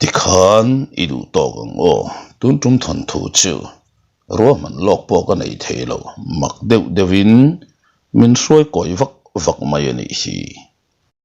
Tikhan i duh tawk ang aw, tun tum thawnthu chu ruahman lawk pawh ka nei thei lo, mak deuh deuhin min hruai kawi vak vak mai a nih hi.